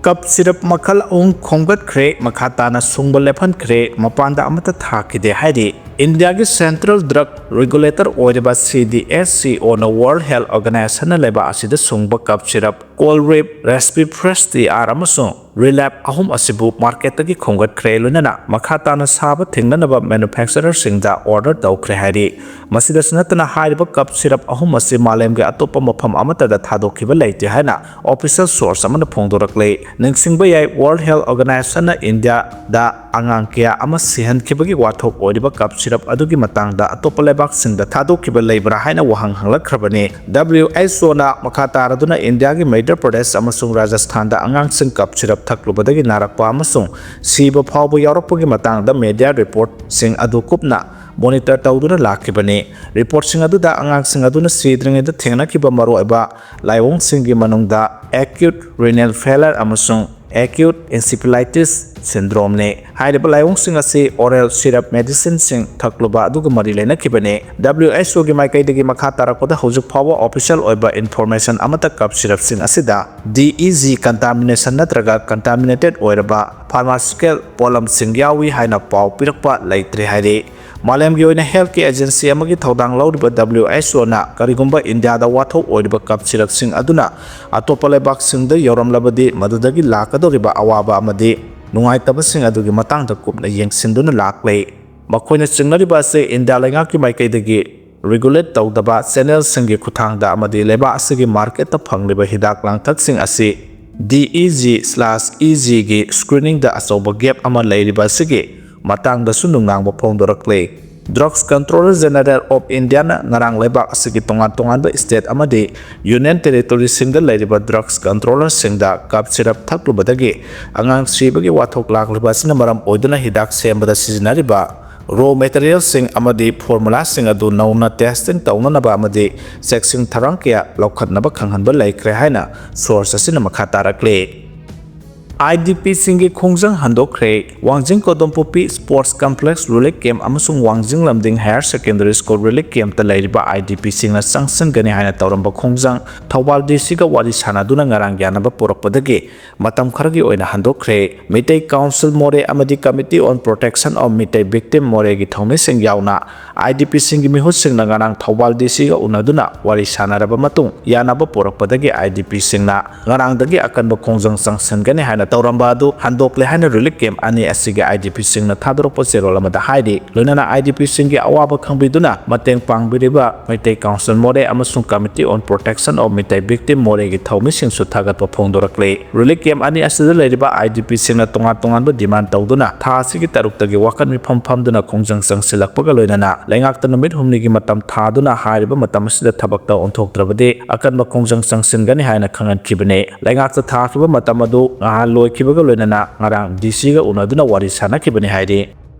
ꯀꯞ ꯁꯤꯔꯞ ꯃꯈꯜ ꯑꯍꯨꯝ ꯈꯣꯝꯒꯠꯈ꯭ꯔꯦ, ꯃꯈꯥ ꯇꯥꯅ ꯁꯨꯡꯕ ꯂꯦꯞꯍꯟꯈ꯭ꯔꯦ, ꯃꯄꯥꯟꯗ ꯑꯃꯠꯇ ꯊꯥꯈꯤꯗꯦ ꯍꯥꯏꯔꯤ꯫ ꯏꯟꯗꯤꯌꯥꯒꯤ ꯁꯦꯟꯇ꯭ꯔꯦꯜ ꯗ꯭ꯔꯒ ꯔꯤꯒꯨꯂꯦꯇꯔ ꯑꯣꯏꯔꯤꯕ ꯁꯤ ꯗꯤ ꯑꯦꯁ ꯁꯤ ꯑꯣꯅ ꯋꯥꯔꯜꯗ ꯍꯦꯜꯊ ꯑꯣꯔꯒꯅꯥꯏꯖꯦꯁꯟꯅ ꯂꯩꯕꯥꯛ ꯑꯁꯤꯗ ꯁꯨꯡꯕ ꯀꯞ ꯁꯤꯔꯞ, ꯀꯣꯜ ꯔꯤꯞ, ꯔꯦꯁꯄꯤꯄ꯭ꯔꯦꯁ ꯇꯤ ꯑꯥꯔ ꯑꯃꯁꯨꯡ ꯔꯤꯂꯦꯞ ꯑꯍꯨꯝ ꯑꯁꯤꯕꯨ ꯃꯥꯔꯀꯦꯠꯇꯒꯤ ꯈꯣꯝꯒꯠꯈ꯭ꯔꯦ, ꯂꯣꯏꯅꯅ ꯃꯈꯥ ꯇꯥꯅ ꯁꯥꯕ ꯊꯤꯡꯅꯅꯕ ꯃꯦꯅꯨꯐꯦꯛꯆꯔꯔꯁꯤꯡꯗ ꯑꯣꯔꯗꯔ ꯇꯧꯈ꯭ꯔꯦ ꯍꯥꯏꯔꯤ꯫ ꯃꯁꯤꯗꯁꯨ ꯅꯠꯇꯅ, ꯍꯥꯏꯔꯤꯕ ꯀꯞ ꯁꯤꯔꯞ ꯑꯍꯨꯝ ꯑꯁꯤ ꯃꯥꯂꯦꯝꯒꯤ ꯑꯇꯣꯞꯄ ꯃꯐꯝ ꯑꯃꯠꯇꯗ ꯊꯥꯗꯣꯛꯈꯤꯕ ꯂꯩꯇꯦ ꯍꯥꯏꯅ ꯑꯣꯐꯤꯁꯤꯌꯦꯜ ꯁꯣꯔꯁ ꯑꯃꯅ ꯐꯣꯡꯗꯣꯔꯛꯂꯤ꯫ ꯅꯤꯡꯁꯤꯡꯕ ꯌꯥꯏ, ꯋꯥꯔꯜꯗ ꯍꯦꯜꯊ ꯑꯣꯔꯒꯅꯥꯏꯖꯦꯁꯟꯅ ꯏꯟꯗꯤꯌꯥꯗ ꯑꯉꯥꯡ ꯀꯌꯥ ꯑꯃ ꯁꯤꯍꯟꯈꯤꯕꯒꯤ ꯋꯥꯊꯣꯛ ꯑꯣꯏꯔꯤꯕ ꯀꯞ ꯁꯤꯔꯞ ꯑꯗꯨꯒꯤ ꯃꯇꯥꯡꯗ ꯑꯇꯣꯞꯄ ꯂꯩꯕꯥꯛꯁꯤꯡꯗ ꯊꯥꯗꯣꯛꯈꯤꯕ ꯂꯩꯕ꯭ꯔꯥ ꯍꯥꯏꯅ ꯋꯥꯍꯪ ꯍꯪꯂꯛꯈ꯭ꯔꯕꯅꯤ꯫ ꯗꯕ꯭ꯂꯤꯎ ꯑꯩꯆ ꯑꯣꯅ ꯃꯈꯥ ꯇꯥꯔꯗꯨꯅ ꯏꯟꯗꯤꯌꯥꯒꯤ ꯃꯙ꯭ꯌ ꯄ꯭ꯔꯗꯦꯁ ꯑꯃꯁꯨꯡ ꯔꯥꯖꯁꯊꯥꯟꯗ ꯑꯉꯥꯡꯁꯤꯡ ꯀꯞ ꯁꯤꯔꯞ ꯊꯛꯂꯨꯕꯗꯒꯤ ꯅꯥꯔꯛꯄ ꯑꯃꯁꯨꯡ ꯁꯤꯕ ꯐꯥꯎꯕ ꯌꯥꯎꯔꯛꯄꯒꯤ ꯃꯇꯥꯡꯗ ꯃꯦꯗꯤꯌꯥ ꯔꯤꯄꯣꯔꯠꯁꯤꯡ ꯑꯗꯨ ꯀꯨꯞꯅ ꯃꯣꯅꯤꯇꯔ ꯇꯧꯗꯨꯅ ꯂꯥꯛꯈꯤꯕꯅꯤ꯫ ꯔꯤꯄꯣꯔꯠꯁꯤꯡ ꯑꯗꯨꯗ ꯑꯉꯥꯡꯁꯤꯡ ꯑꯗꯨꯅ ꯁꯤꯗ꯭ꯔꯤꯉꯩꯗ ꯊꯦꯡꯅꯈꯤꯕ ꯃꯔꯨꯑꯣꯏꯕ ꯂꯥꯏꯑꯣꯡꯁꯤꯡꯒꯤ ꯃꯅꯨꯡꯗ acute renal failure ꯑꯃꯁꯨꯡ acute encephalitis syndromeꯅꯤ꯫ ꯍꯥꯏꯔꯤꯕ ꯂꯥꯏꯑꯣꯡꯁꯤꯡ ꯑꯁꯤ ꯑꯣꯔꯦꯜ ꯁꯤꯔꯞ ꯃꯦꯗꯤꯁꯤꯟꯁꯤꯡ ꯊꯛꯂꯨꯕ ꯑꯗꯨꯒ ꯃꯔꯤ ꯂꯩꯅꯈꯤꯕꯅꯤ꯫ ꯗꯕ꯭ꯂꯤꯎ ꯑꯩꯆ ꯑꯣꯒꯤ ꯃꯥꯏꯀꯩꯗꯒꯤ ꯃꯈꯥ ꯇꯥꯔꯛꯄꯗ ꯍꯧꯖꯤꯛ ꯐꯥꯎꯕ ꯑꯣꯐꯤꯁꯤꯌꯦꯜ ꯑꯣꯏꯕ ꯏꯟꯐꯣꯔꯃꯦꯁꯟ ꯑꯃꯠꯇ ꯀꯞ ꯁꯤꯔꯞꯁꯤꯡ ꯑꯁꯤꯗ ꯗꯤ ꯏ ꯖꯤ ꯀꯟꯇꯥꯃꯤꯅꯦꯁꯟ ꯅꯠꯇ꯭ꯔꯒ ꯀꯟꯇꯥꯃꯤꯅꯦꯇꯦꯗ ꯑꯣꯏꯔꯕ ꯐꯥꯔꯃꯥꯁꯤꯀꯦꯜ ꯄꯣꯠꯂꯝꯁꯤꯡ ꯌꯥꯎꯏ ꯍꯥꯏꯅ ꯄꯥꯎ ꯄꯤꯔꯛꯄ ꯂꯩꯇ꯭ꯔꯦ ꯍꯥꯏꯔꯤ꯫ ꯃꯥꯂꯦꯝꯒꯤ ꯑꯣꯏꯅ ꯍꯦꯜꯊꯀꯤ ꯑꯦꯖꯦꯟꯁꯤ ꯑꯃꯒꯤ ꯊꯧꯗꯥꯡ ꯂꯧꯔꯤꯕ ꯗꯕ꯭ꯂꯤꯎ ꯑꯩꯆ ꯑꯣꯅ ꯀꯔꯤꯒꯨꯝꯕ ꯏꯟꯗꯤꯌꯥꯗ ꯋꯥꯊꯣꯛ ꯑꯣꯏꯔꯤꯕ ꯀꯞ ꯁꯤꯔꯞꯁꯤꯡ ꯑꯗꯨꯅ ꯑꯇꯣꯞꯄ ꯂꯩꯕꯥꯛꯁꯤꯡꯗ ꯌꯧꯔꯝꯂꯕꯗꯤ, ꯃꯗꯨꯗꯒꯤ ꯂꯥꯛꯀꯗꯧꯔꯤꯕ ꯑꯋꯥꯕ ꯑꯃꯗꯤ ꯅꯨꯡꯉꯥꯏꯇꯕꯁꯤꯡ ꯑꯗꯨꯒꯤ ꯃꯇꯥꯡꯗ ꯀꯨꯞꯅ ꯌꯦꯡꯁꯤꯟꯗꯨꯅ ꯂꯥꯛꯂꯦ꯫ ꯃꯈꯣꯏꯅ ꯆꯤꯡꯅꯔꯤꯕ ꯑꯁꯤ ꯏꯟꯗꯤꯌꯥ ꯂꯩꯉꯥꯛꯀꯤ ꯃꯥꯏꯀꯩꯗꯒꯤ ꯔꯤꯒꯨꯂꯦꯠ ꯇꯧꯗꯕ ꯆꯦꯅꯦꯜꯁꯤꯡꯒꯤ ꯈꯨꯠꯊꯥꯡꯗ ꯑꯃꯗꯤ ꯂꯩꯕꯥꯛ ꯑꯁꯤꯒꯤ ꯃꯥꯔꯀꯦꯠꯇ ꯐꯪꯂꯤꯕ ꯍꯤꯗꯥꯛ ꯂꯥꯡꯊꯛꯁꯤꯡ ꯑꯁꯤ ꯗꯤ ꯏ ꯖꯤ ꯁ꯭ꯂꯥꯁ ꯏ ꯖꯤꯒꯤ ꯁ꯭ꯀ꯭ꯔꯤꯅꯤꯡꯗ ꯑꯆꯧꯕ ꯒꯦꯞ ꯑꯃ ꯂꯩꯔꯤꯕ ꯑꯁꯤꯒꯤ ꯃꯇꯥꯡꯗꯁꯨ ꯅꯨꯡꯅꯥꯡꯕ ꯐꯣꯡꯗꯣꯔꯛꯂꯤ꯫ ꯗ꯭ꯔꯒꯁ ꯀꯟꯇ꯭ꯔꯣꯂꯔ ꯖꯦꯅꯔꯦꯜ ꯑꯣꯐ ꯏꯟꯗꯤꯌꯥꯅ ꯉꯔꯥꯡ ꯂꯩꯕꯥꯛ ꯑꯁꯤꯒꯤ ꯇꯣꯉꯥꯟ ꯇꯣꯉꯥꯟꯕ ꯁ꯭ꯇꯦꯠ ꯑꯃꯗꯤ ꯌꯨꯅꯤꯌꯟ ꯇꯦꯔꯤꯇꯣꯔꯤꯁꯤꯡꯗ ꯂꯩꯔꯤꯕ ꯗ꯭ꯔꯒꯁ ꯀꯟꯇ꯭ꯔꯣꯂꯔꯁꯤꯡꯗ ꯀꯞ ꯁꯤꯔꯞ ꯊꯛꯂꯨꯕꯗꯒꯤ ꯑꯉꯥꯡ ꯁꯤꯕꯒꯤ ꯋꯥꯊꯣꯛ ꯂꯥꯛꯂꯤꯕ ꯑꯁꯤꯅ ꯃꯔꯝ ꯑꯣꯏꯗꯨꯅ ꯍꯤꯗꯥꯛ ꯁꯦꯝꯕꯗ ꯁꯤꯖꯤꯟꯅꯔꯤꯕ ꯔꯣ ꯃꯦꯇꯔꯤꯌꯦꯜꯁꯤꯡ ꯑꯃꯗꯤ ꯐꯣꯔꯃꯨꯂꯥꯁꯤꯡ ꯑꯗꯨ ꯅꯧꯅ ꯇꯦꯁꯇꯤꯡ ꯇꯧꯅꯅꯕ ꯑꯃꯗꯤ ꯆꯦꯛꯁꯤꯟ ꯊꯧꯔꯥꯡ ꯀꯌꯥ ꯂꯧꯈꯠꯅꯕ ꯈꯪꯍꯟꯕ ꯂꯩꯈ꯭ꯔꯦ ꯍꯥꯏꯅ ꯁꯣꯔꯁ ꯑꯁꯤꯅ ꯃꯈꯥ ꯇꯥꯔꯛꯂꯤ꯫ IDPꯁꯤꯡꯒꯤ ꯈꯣꯡꯖꯪ ꯍꯟꯗꯣꯛꯈ꯭ꯔꯦ꯫ ꯋꯥꯡꯖꯤꯡ ꯀꯣꯗꯣꯝꯄꯣꯛꯄꯤ Sports Complex Relief Camp ꯑꯃꯁꯨꯡ ꯋꯥꯡꯖꯤꯡ ꯂꯝꯗꯤꯡ Higher Secondary School Relief Campꯇ ꯂꯩꯔꯤꯕ IDPꯁꯤꯡꯅ ꯆꯪꯁꯤꯟꯒꯅꯤ ꯍꯥꯏꯅ ꯇꯧꯔꯝꯕ ꯈꯣꯡꯖꯪ ꯊꯧꯕꯥꯜ DCꯒ ꯋꯥꯔꯤ ꯁꯥꯟꯅꯗꯨꯅ ꯉꯔꯥꯡ ꯌꯥꯅꯕ ꯄꯨꯔꯛꯄꯗꯒꯤ ꯃꯇꯝ ꯈꯔꯒꯤ ꯑꯣꯏꯅ ꯍꯟꯗꯣꯛꯈ꯭ꯔꯦ꯫ ꯃꯤꯇꯩ Council ꯃꯣꯔꯦ ꯑꯃꯗꯤ Committee on Protection of Meitei Victim ꯃꯣꯔꯦꯒꯤ ꯊꯧꯃꯤꯁꯤꯡ ꯌꯥꯎꯅ IDPꯁꯤꯡꯒꯤ ꯃꯤꯍꯨꯠꯁꯤꯡꯅ ꯉꯔꯥꯡ ꯊꯧꯕꯥꯜ DCꯒ ꯎꯅꯗꯨꯅ ꯋꯥꯔꯤ ꯁꯥꯟꯅꯔꯕ ꯃꯇꯨꯡ ꯌꯥꯅꯕ ꯄꯨꯔꯛꯄꯗꯒꯤ IDPꯁꯤꯡꯅ ꯉꯔꯥꯡꯗꯒꯤ ꯑꯀꯟꯕ ꯈꯣꯡꯖꯪ ꯆꯪꯁꯤꯟꯒꯅꯤ ꯍꯥꯏꯅ ꯇꯧꯔꯝꯕ ꯑꯗꯨ ꯍꯟꯗꯣꯛꯂꯦ ꯍꯥꯏꯅ Relief Camp ꯑꯅꯤ ꯑꯁꯤꯒꯤ IDPꯁꯤꯡꯅ ꯊꯥꯗꯣꯔꯛꯄ ꯆꯦꯔꯣꯜ ꯑꯃꯗ ꯍꯥꯏꯔꯤ꯫ ꯂꯣꯏꯅꯅ IDPꯁꯤꯡꯒꯤ ꯑꯋꯥꯕ ꯈꯪꯕꯤꯗꯨꯅ ꯃꯇꯦꯡ ꯄꯥꯡꯕꯤꯔꯤꯕ ꯃꯤꯇꯩ Council ꯃꯣꯔꯦ ꯑꯃꯁꯨꯡ Committee on Protection of Meitei Victim ꯃꯣꯔꯦꯒꯤ ꯊꯧꯃꯤꯁꯤꯡꯁꯨ ꯊꯥꯒꯠꯄ ꯐꯣꯡꯗꯣꯔꯛꯂꯤ꯫ Relief Camp ꯑꯅꯤ ꯑꯁꯤꯗ ꯂꯩꯔꯤꯕ IDPꯁꯤꯡꯅ ꯇꯣꯉꯥꯟ ꯇꯣꯉꯥꯟꯕ demand ꯇꯧꯗꯨꯅ ꯊꯥ ꯑꯁꯤꯒꯤ ꯇꯔꯨꯛꯇꯒꯤ ꯋꯥꯀꯠ ꯃꯤꯐꯝ ꯐꯝꯗꯨꯅ ꯈꯣꯡꯖꯪ ꯆꯪꯁꯤꯜꯂꯛꯄꯒ ꯂꯣꯏꯅꯅ ꯂꯩꯉꯥꯛꯇ ꯅꯨꯃꯤꯠ ꯍꯨꯝꯅꯤꯒꯤ ꯃꯇꯝ ꯊꯥꯗꯨꯅ ꯍꯥꯏꯔꯤꯕ ꯃꯇꯝ ꯑꯁꯤꯗ ꯊꯕꯛꯇ ꯑꯣꯟꯊꯣꯛꯇ꯭ꯔꯕꯗꯤ ꯑꯀꯟꯕ ꯈꯣꯡꯖꯪ ꯆꯪꯁꯤꯟꯒꯅꯤ ꯍꯥꯏꯅ ꯈꯪꯍꯟꯈꯤꯕꯅꯤ꯫ ꯂꯩꯉꯥꯛꯇ ꯊꯥꯈꯤꯕ ꯃꯇꯝ ꯑꯗꯨ ꯉꯍꯥꯟ ꯂꯣꯏꯈꯤꯕꯒ ꯂꯣꯏꯅꯅ ꯉꯔꯥꯡ DCꯒ ꯎꯅꯗꯨꯅ ꯋꯥꯔꯤ ꯁꯥꯟꯅꯈꯤꯕꯅꯤ ꯍꯥꯏꯔꯤ꯫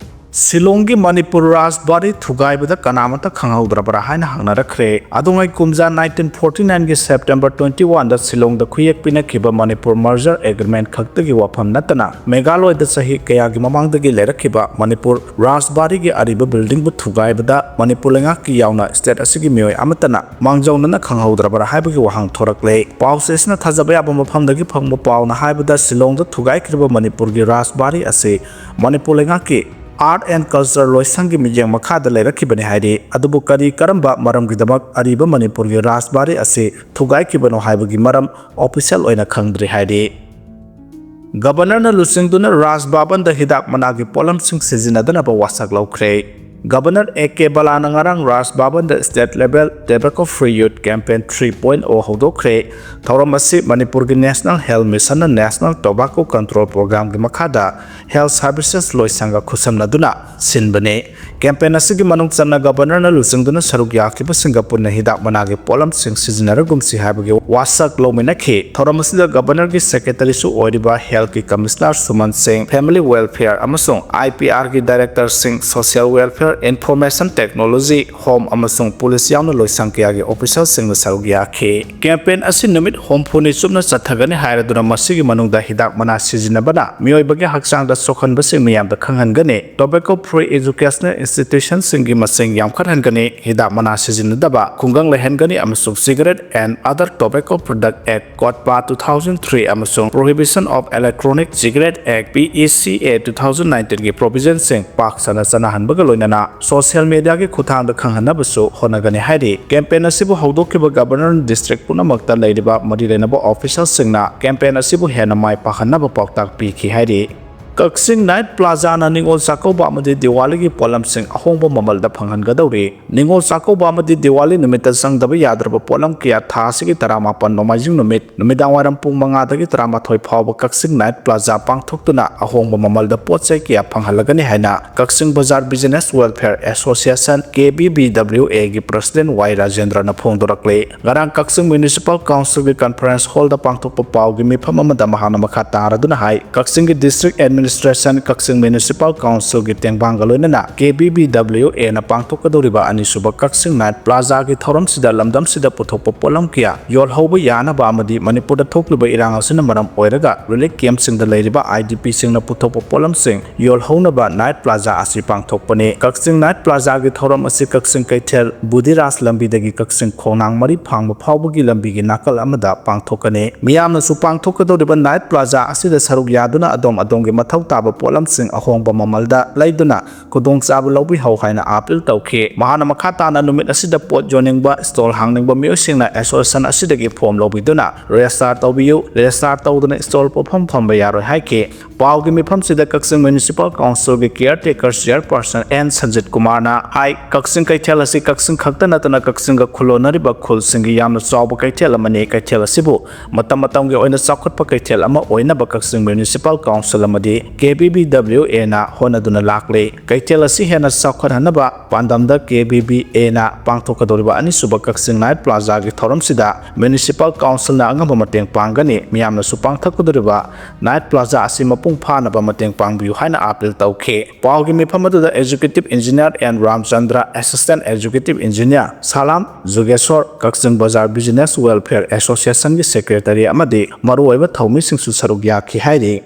ꯁꯤꯂꯣꯡꯒꯤ ꯃꯅꯤꯄꯨꯔ ꯔꯥꯖꯕꯥꯔꯤ ꯊꯨꯒꯥꯏꯕꯗ ꯀꯅꯥꯃꯠꯇ ꯈꯪꯍꯧꯗ꯭ꯔꯕ꯭ꯔꯥ ꯍꯥꯏꯅ ꯍꯪꯅꯔꯛꯈ꯭ꯔꯦ꯫ ꯑꯗꯨꯉꯩ ꯀꯨꯝꯖꯥ nineteen forty nineꯒꯤ September twenty oneꯗ ꯁꯤꯂꯣꯡꯗ ꯈꯨꯌꯦꯛ ꯄꯤꯅꯈꯤꯕ ꯃꯅꯤꯄꯨꯔ Merger Agreement ꯈꯛꯇꯒꯤ ꯋꯥꯐꯝ ꯅꯠꯇꯅ ꯃꯦꯘꯥꯂꯣꯏꯗ ꯆꯍꯤ ꯀꯌꯥꯒꯤ ꯃꯃꯥꯡꯗꯒꯤ ꯂꯩꯔꯛꯈꯤꯕ ꯃꯅꯤꯄꯨꯔ ꯔꯥꯖꯕꯥꯔꯤꯒꯤ ꯑꯔꯤꯕ buildingꯕꯨ ꯊꯨꯒꯥꯏꯕꯗ ꯃꯅꯤꯄꯨꯔ ꯂꯩꯉꯥꯛꯀꯤ ꯌꯥꯎꯅ state ꯑꯁꯤꯒꯤ ꯃꯤꯑꯣꯏ ꯑꯃꯠꯇꯅ ꯃꯥꯡꯖꯧꯅꯅ ꯈꯪꯍꯧꯗ꯭ꯔꯕ꯭ꯔꯥ ꯍꯥꯏꯕꯒꯤ ꯋꯥꯍꯪ ꯊꯣꯔꯛꯂꯦ꯫ ꯄꯥꯎꯆꯦꯁꯤꯅ ꯊꯥꯖꯕ ꯌꯥꯕ ꯃꯐꯝꯗꯒꯤ ꯐꯪꯕ ꯄꯥꯎꯅ ꯍꯥꯏꯕꯗ ꯁꯤꯂꯣꯡꯗ ꯊꯨꯒꯥꯏꯈꯤꯕ ꯃꯅꯤꯄꯨꯔꯒꯤ ꯔꯥꯖꯕꯥꯔꯤ ꯑꯁꯤ ꯃꯅꯤꯄꯨꯔ ꯂꯩꯉꯥꯛꯀꯤ Art and Culture ꯂꯣꯏꯁꯪꯒꯤ ꯃꯤꯠꯌꯦꯡ ꯃꯈꯥꯗ ꯂꯩꯔꯛꯈꯤꯕꯅꯤ ꯍꯥꯏꯔꯤ꯫ ꯑꯗꯨꯕꯨ ꯀꯔꯤ ꯀꯔꯝꯕ ꯃꯔꯝꯒꯤꯗꯃꯛ ꯑꯔꯤꯕ ꯃꯅꯤꯄꯨꯔꯒꯤ ꯔꯥꯖꯕꯥꯔꯤ ꯑꯁꯤ ꯊꯨꯒꯥꯏꯈꯤꯕꯅꯣ ꯍꯥꯏꯕꯒꯤ ꯃꯔꯝ official ꯑꯣꯏꯅ ꯈꯪꯗ꯭ꯔꯤ ꯍꯥꯏꯔꯤ꯫ Governorꯅ ꯂꯨꯆꯤꯡꯗꯨꯅ ꯔꯥꯖ ꯚꯕꯟꯗ ꯍꯤꯗꯥꯛ ꯃꯅꯥꯒꯤ ꯄꯣꯠꯂꯝꯁꯤꯡ ꯁꯤꯖꯤꯟꯅꯗꯅꯕ ꯋꯥꯁꯛ ꯂꯧꯈ꯭ꯔꯦ꯫ Governor A K ꯕꯂꯥꯅ ꯉꯔꯥꯡ ꯔꯥꯖ ꯚꯕꯟꯗ State Level Tobacco Free Youth Campaign three point o ꯍꯧꯗꯣꯛꯈ꯭ꯔꯦ꯫ ꯊꯧꯔꯝ ꯑꯁꯤ ꯃꯅꯤꯄꯨꯔꯒꯤ National Health Missionꯅ National Tobacco Control Programꯒꯤ ꯃꯈꯥꯗ Health Services ꯂꯣꯏꯁꯪꯒ ꯈꯨꯠꯁꯝꯅꯗꯨꯅ ꯁꯤꯟꯕꯅꯤ꯫ Campaign ꯑꯁꯤꯒꯤ ꯃꯅꯨꯡ ꯆꯟꯅ Governorꯅ ꯂꯨꯆꯤꯡꯗꯨꯅ ꯁꯔꯨꯛ ꯌꯥꯈꯤꯕꯁꯤꯡꯒ ꯄꯨꯟꯅ ꯍꯤꯗꯥꯛ ꯃꯅꯥꯒꯤ ꯄꯣꯠꯂꯝꯁꯤꯡ ꯁꯤꯖꯤꯟꯅꯔꯒꯨꯝꯁꯤ ꯍꯥꯏꯕꯒꯤ ꯋꯥꯁꯛ ꯂꯧꯃꯤꯟꯅꯈꯤ꯫ ꯊꯧꯔꯝ ꯑꯁꯤꯗ Governorꯒꯤ Secretaryꯁꯨ ꯑꯣꯏꯔꯤꯕ Healthꯀꯤ Commissioner ꯁꯨꯃꯟ ꯁꯤꯡ, Family Welfare ꯑꯃꯁꯨꯡ IPRꯒꯤ Directorꯁꯤꯡ, Social Welfare Information Technology, Home ꯑꯃꯁꯨꯡ Police ꯌꯥꯎꯅ ꯂꯣꯏꯁꯪ ꯀꯌꯥꯒꯤ officialꯁꯤꯡꯅ ꯁꯔꯨꯛ ꯌꯥꯈꯤ꯫ Campaign ꯑꯁꯤ ꯅꯨꯃꯤꯠ ꯍꯨꯝꯐꯨꯅꯤ ꯆꯨꯞꯅ ꯆꯠꯊꯒꯅꯤ ꯍꯥꯏꯔꯗꯨꯅ ꯃꯁꯤꯒꯤ ꯃꯅꯨꯡꯗ ꯍꯤꯗꯥꯛ ꯃꯅꯥ ꯁꯤꯖꯤꯟꯅꯕꯅ ꯃꯤꯑꯣꯏꯕꯒꯤ ꯍꯛꯆꯥꯡꯗ ꯁꯣꯛꯍꯟꯕꯁꯤꯡ ꯃꯤꯌꯥꯝꯗ ꯈꯪꯍꯟꯒꯅꯤ꯫ Tobacco Free Educational Institutionꯁꯤꯡꯒꯤ ꯃꯁꯤꯡ ꯌꯥꯝꯈꯠꯍꯟꯒꯅꯤ꯫ ꯍꯤꯗꯥꯛ ꯃꯅꯥ ꯁꯤꯖꯤꯟꯅꯗꯕ ꯈꯨꯡꯒꯪ ꯂꯩꯍꯟꯒꯅꯤ ꯑꯃꯁꯨꯡ Cigarette and Other Tobacco Product Act, COTPA two thousand three ꯑꯃꯁꯨꯡ Prohibition of Electronic Cigarette Act, PECA two thousand nineteenꯒꯤ provisionꯁꯤꯡ ꯄꯥꯛ ꯁꯟꯅ ꯆꯠꯅꯍꯟꯕꯒ ꯂꯣꯏꯅꯅ social mediaꯒꯤ ꯈꯨꯠꯊꯥꯡꯗ ꯈꯪꯍꯟꯅꯕꯁꯨ ꯍꯣꯠꯅꯒꯅꯤ ꯍꯥꯏꯔꯤ꯫ Campaign ꯑꯁꯤꯕꯨ ꯍꯧꯗꯣꯛꯈꯤꯕ Governorꯅ district ꯄꯨꯝꯅꯃꯛꯇ ꯂꯩꯔꯤꯕ ꯃꯔꯤ ꯂꯩꯅꯕ officialꯁꯤꯡꯅ campaign ꯑꯁꯤꯕꯨ ꯍꯦꯟꯅ ꯃꯥꯏ ꯄꯥꯛꯍꯟꯅꯕ ꯄꯥꯎꯇꯥꯛ ꯄꯤꯈꯤ ꯍꯥꯏꯔꯤ꯫ ꯀꯛꯆꯤꯡ Night Plazaꯅ ꯅꯤꯉꯣꯜ ꯆꯥꯛꯀꯧꯕ ꯑꯃꯗꯤ ꯗꯤꯋꯥꯂꯤꯒꯤ ꯄꯣꯠꯂꯝꯁꯤꯡ ꯑꯍꯣꯡꯕ ꯃꯃꯜꯗ ꯐꯪꯍꯟꯒꯗꯧꯔꯤ꯫ ꯅꯤꯉꯣꯜ ꯆꯥꯛꯀꯧꯕ ꯑꯃꯗꯤ ꯗꯤꯋꯥꯂꯤ ꯅꯨꯃꯤꯠꯇ ꯆꯪꯗꯕ ꯌꯥꯗ꯭ꯔꯕ ꯄꯣꯠꯂꯝ ꯀꯌꯥ ꯊꯥ ꯑꯁꯤꯒꯤ ꯇꯔꯥꯃꯥꯄꯟ ꯅꯣꯡꯃꯥꯏꯖꯤꯡ ꯅꯨꯃꯤꯠ ꯅꯨꯃꯤꯗꯥꯡꯋꯥꯏꯔꯝ ꯄꯨꯡ ꯃꯉꯥꯗꯒꯤ ꯇꯔꯥꯃꯥꯊꯣꯏ ꯐꯥꯎꯕ ꯀꯛꯆꯤꯡ Night Plaza ꯄꯥꯡꯊꯣꯛꯇꯨꯅ ꯑꯍꯣꯡꯕ ꯃꯃꯜꯗ ꯄꯣꯠ ꯆꯩ ꯀꯌꯥ ꯐꯪꯍꯜꯂꯒꯅꯤ ꯍꯥꯏꯅ ꯀꯛꯆꯤꯡ ꯕꯖꯥꯔ Business Welfare Association, KBBWAꯒꯤ President ꯋꯥꯏ ꯔꯥꯖꯦꯟꯗ꯭ꯔꯅ ꯐꯣꯡꯗꯣꯔꯛꯂꯤ꯫ ꯉꯔꯥꯡ ꯀꯛꯆꯤꯡ Municipal Councilꯒꯤ Conference Hallꯗ ꯄꯥꯡꯊꯣꯛꯄ ꯄꯥꯎꯒꯤ ꯃꯤꯐꯝ ꯑꯃꯗ ꯃꯍꯥꯛꯅ ꯃꯈꯥ ꯇꯥꯔꯗꯨꯅ ꯍꯥꯏ, ꯀꯛꯆꯤꯡꯒꯤ District Administration, ꯀꯛꯆꯤꯡ Municipal Councilꯒꯤ ꯇꯦꯡꯕꯥꯡꯒ ꯂꯣꯏꯅꯅ KBBWAꯅ ꯄꯥꯡꯊꯣꯛꯀꯗꯧꯔꯤꯕ ꯑꯅꯤꯁꯨꯕ ꯀꯛꯆꯤꯡ Night Plazaꯒꯤ ꯊꯧꯔꯝꯁꯤꯗ ꯂꯝꯗꯝꯁꯤꯗ ꯄꯨꯊꯣꯛꯄ ꯄꯣꯠꯂꯝ ꯀꯌꯥ ꯌꯣꯜꯍꯧꯕ ꯌꯥꯅꯕ ꯑꯃꯗꯤ ꯃꯅꯤꯄꯨꯔꯗ ꯊꯣꯛꯂꯤꯕ ꯏꯔꯥꯡ ꯑꯁꯤꯅ ꯃꯔꯝ ꯑꯣꯏꯔꯒ relief campꯁꯤꯡꯗ ꯂꯩꯔꯤꯕ IDPꯁꯤꯡꯅ ꯄꯨꯊꯣꯛꯄ ꯄꯣꯠꯂꯝꯁꯤꯡ ꯌꯣꯜꯍꯧꯅꯕ Night Plaza ꯑꯁꯤ ꯄꯥꯡꯊꯣꯛꯄꯅꯤ꯫ ꯀꯛꯆꯤꯡ Night Plazaꯒꯤ ꯊꯧꯔꯝ ꯑꯁꯤ ꯀꯛꯆꯤꯡ ꯀꯩꯊꯦꯜ ꯕꯨꯙꯤꯔꯥꯖ ꯂꯝꯕꯤꯗꯒꯤ ꯀꯛꯆꯤꯡ ꯈꯣꯡꯅꯥꯡ ꯃꯔꯤ ꯐꯥꯡꯕ ꯐꯥꯎꯕꯒꯤ ꯂꯝꯕꯤꯒꯤ ꯅꯥꯀꯜ ꯑꯃꯗ ꯄꯥꯡꯊꯣꯛꯀꯅꯤ꯫ ꯃꯤꯌꯥꯝꯅꯁꯨ ꯄꯥꯡꯊꯣꯛꯀꯗꯧꯔꯤꯕ Night Plaza ꯑꯁꯤꯗ ꯁꯔꯨꯛ ꯌꯥꯗꯨꯅ ꯑꯗꯣꯝ ꯑꯗꯣꯝꯒꯤ ꯃꯊꯧ ꯇꯥꯕ ꯄꯣꯠꯂꯝꯁꯤꯡ ꯑꯍꯣꯡꯕ ꯃꯃꯜꯗ ꯂꯩꯗꯨꯅ ꯈꯨꯗꯣꯡꯆꯥꯕ ꯂꯧꯕꯤꯍꯧ ꯍꯥꯏꯅ appeal ꯇꯧꯈꯤ꯫ ꯃꯍꯥꯛꯅ ꯃꯈꯥ ꯇꯥꯅ ꯅꯨꯃꯤꯠ ꯑꯁꯤꯗ ꯄꯣꯠ ꯌꯣꯟꯅꯤꯡꯕ, stall ꯍꯥꯡꯅꯤꯡꯕ ꯃꯤꯑꯣꯏꯁꯤꯡꯅ association ꯑꯁꯤꯗꯒꯤ form ꯂꯧꯕꯤꯗꯨꯅ register ꯇꯧꯕꯤꯌꯨ꯫ Register ꯇꯧꯗꯅ stall ꯄꯣꯠꯐꯝ ꯐꯝꯕ ꯌꯥꯔꯣꯏ ꯍꯥꯏꯈꯤ꯫ ꯄꯥꯎꯒꯤ ꯃꯤꯐꯝꯁꯤꯗ ꯀꯛꯆꯤꯡ Municipal Councilꯒꯤ caretaker chairperson N Sanjit ꯀꯨꯃꯥꯔꯅ ꯍꯥꯏ, ꯀꯛꯆꯤꯡ ꯀꯩꯊꯦꯜ ꯑꯁꯤ ꯀꯛꯆꯤꯡ ꯈꯛꯇ ꯅꯠꯇꯅ ꯀꯛꯆꯤꯡꯒ ꯈꯨꯜꯂꯣꯟꯅꯔꯤꯕ ꯈꯨꯜꯁꯤꯡꯒꯤ ꯌꯥꯝꯅ ꯆꯥꯎꯕ ꯀꯩꯊꯦꯜ ꯑꯃꯅꯤ꯫ ꯀꯩꯊꯦꯜ ꯑꯁꯤꯕꯨ ꯃꯇꯝ ꯃꯇꯝꯒꯤ ꯑꯣꯏꯅ ꯆꯥꯎꯈꯠꯄ ꯀꯩꯊꯦꯜ ꯑꯃ ꯑꯣꯏꯅꯕ ꯀꯛꯆꯤꯡ Municipal Council ꯑꯃꯗꯤ KBBWAꯅ ꯍꯣꯠꯅꯗꯨꯅ ꯂꯥꯛꯂꯤ꯫ ꯀꯩꯊꯦꯜ ꯑꯁꯤ ꯍꯦꯟꯅ ꯆꯥꯎꯈꯠꯍꯟꯅꯕ ꯄꯥꯟꯗꯝꯗ KBBAꯅ ꯄꯥꯡꯊꯣꯛꯀꯗꯧꯔꯤꯕ ꯑꯅꯤꯁꯨꯕ ꯀꯛꯆꯤꯡ Night Plazaꯒꯤ ꯊꯧꯔꯝꯁꯤꯗ Municipal Councilꯅ ꯑꯉꯝꯕ ꯃꯇꯦꯡ ꯄꯥꯡꯒꯅꯤ꯫ ꯃꯤꯌꯥꯝꯅꯁꯨ ꯄꯥꯡꯊꯣꯛꯀꯗꯧꯔꯤꯕ Night Plaza ꯑꯁꯤ ꯃꯄꯨꯡ ꯃꯄꯨꯡ ꯐꯥꯅꯕ ꯃꯇꯦꯡ ꯄꯥꯡꯕꯤꯌꯨ ꯍꯥꯏꯅ ꯑꯥꯄꯤꯜ ꯇꯧꯈꯤ꯫ ꯄꯥꯎꯒꯤ ꯃꯤꯐꯝ ꯑꯗꯨꯗ Executive Engineer N ꯔꯥꯝꯆꯟꯗ꯭ꯔ, Assistant Executive Engineer ꯁꯂꯥꯝ ꯖꯨꯒꯦꯁꯣꯔ, ꯀꯛꯆꯤꯡ ꯕꯖꯥꯔ Business Welfare Associationꯒꯤ Secretary ꯑꯃꯗꯤ ꯃꯔꯨꯑꯣꯏꯕ ꯊꯧꯃꯤꯁꯤꯡꯁꯨ ꯁꯔꯨꯛ ꯌꯥꯈꯤ ꯍꯥꯏꯔꯤ꯫